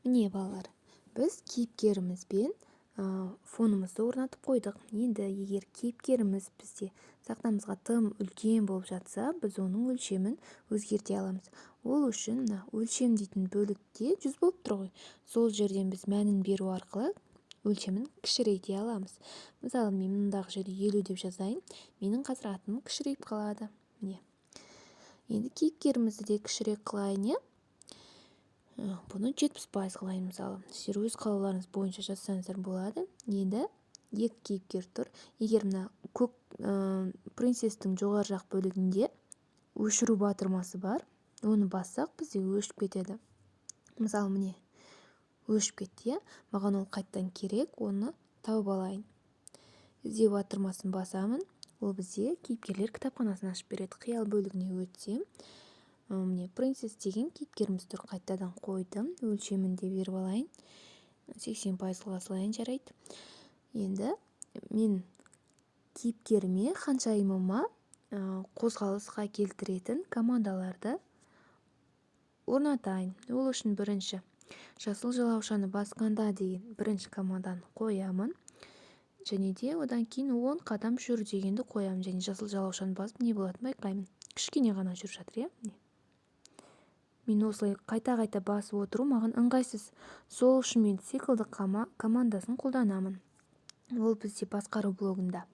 Міне, балалар, біз кейіпкерімізбен фонымызды орнатып қойдық. Енді егер кейіпкеріміз бізде сахнамызға тым үлкен болып жатса, біз оның өлшемін өзгерте аламыз. Ол үшін мына өлшем дейтін бөлікте 100 болып тұр ғой, сол жерден біз мәнін беру арқылы өлшемін кішірейте аламыз. Мысалы, мен мындағы жерде 50 деп жазайын, менің қазір атым кішірейіп қалады. Міне, енді кейіпкерімізді де кішірек қылайын, иә. Бұны 70% қылайын. Мысалы, сіздер өз қалауларыңыз бойынша жазсаңыздар болады. Енді екі кейіпкер тұр. Егер мына көк принцесстің жоғары жақ бөлігінде өшіру батырмасы бар, оны бассақ, бізде өшіп кетеді. Мысалы, міне, өшіп кетті, иә. Маған ол қайтадан керек, оны тауып алайын. Іздеу батырмасын басамын, ол бізде кейіпкерлер кітапханасын ашып береді. Қиял бөлігіне өтсем, міне, принцесс деген кейіпкеріміз тұр. Қайтадан қойдым, өлшемін де беріп алайын, 80% қыла салайын. Жарайды, енді мен кейіпкеріме, ханшайымыма қозғалысқа келтіретін командаларды орнатайын. Ол үшін бірінші жасыл жалаушаны басқанда деген бірінші команданы қоямын және де одан кейін 10 қадам жүр дегенді қоямын. Және жасыл жалаушаны басып, не болатынын байқаймын. Кішкене ғана жүріп жатыр, иә. Мен осылай қайта-қайта басып отыру маған ыңғайсыз. Сол үшін мен циклдік командасын қолданамын. Ол бізде басқару блогында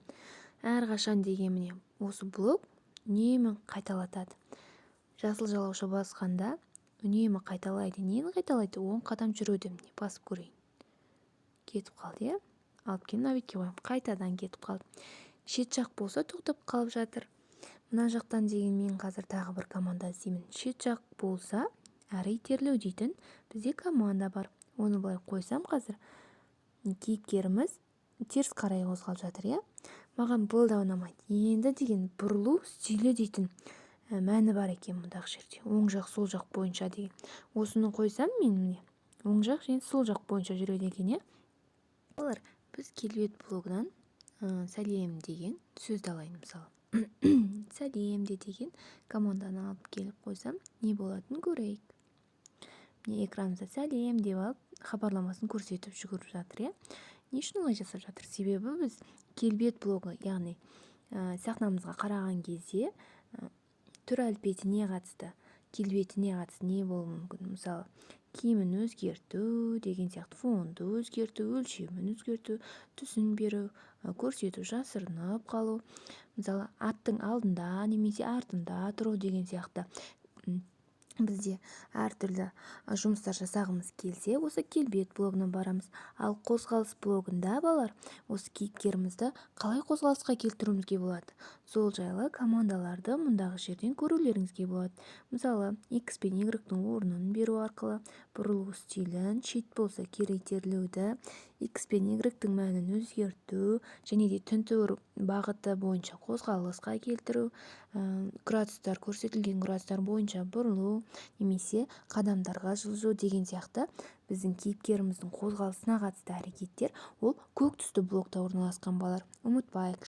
әрқашан деген, міне, осы блок үнемі қайталатады. Жасыл жалауша басқанда үнемі қайталайды. Нені қайталайды? 10 қадам жүруді. Міне, басып көрейін, кетіп қалды, иә. Алып келіп мына бетке қоямын, қайтадан кетіп қалды. Шет жақ болса, тоқтап қалып жатыр. Мына жақтан деген мен қазір тағы бір команда іздеймін. Шет жақ болса, әрі итерлеу дейтін бізде команда бар. Оны былай қойсам, қазір кейіпкеріміз теріс қарай қозғалып жатыр, иә. Маған бұл да ұнамайды. Енді деген бұрылу стилі дейтін мәні бар екен мұндағы жерде, оң жақ, сол жақ бойынша деген. Осыны қойсам, мен, міне, оң жақ және сол жақ бойынша жүреді екен, иә. Балалар, біз келбет блогынан сәлем деген сөзді алайын. Мысалы, сәлем де деген команданы алып келіп қойсам, не болатынын көрейік. Міне, экранымызда сәлем деп алып, хабарламасын көрсетіп жүгіріп жатыр, иә. Не үшін олай жасап жатыр? Себебі біз келбет блогы, яғни сахнамызға қараған кезде түр әлпетіне қатысты, келбетіне қатысты не болуы мүмкін? Мысалы, киімін өзгерту деген сияқты, фонды өзгерту, өлшемін өзгерту, түсін беру, көрсету, жасырынып қалу, мысалы, аттың алдында немесе артында тұру деген сияқты. Бізде әртүрлі жұмыстар жасағымыз келсе, осы келбет блогына барамыз. Ал қозғалыс блогында, балалар, осы кейіпкерімізді қалай қозғалысқа келтіруімізге болады, сол жайлы командаларды мұндағы жерден көрулеріңізге болады. Мысалы, x пен y-тің орнын беру арқылы бұрылу стилін, шет болса, кері итерілуді, x пен y-тің мәнін өзгерту және де тінтуір бағыты бойынша қозғалысқа келтіру, градустар, көрсетілген градустар бойынша бұрылу немесе қадамдарға жылжу деген сияқты біздің кейіпкеріміздің қозғалысына қатысты әрекеттер ол көк түсті блокта орналасқан, балалар, ұмытпайық.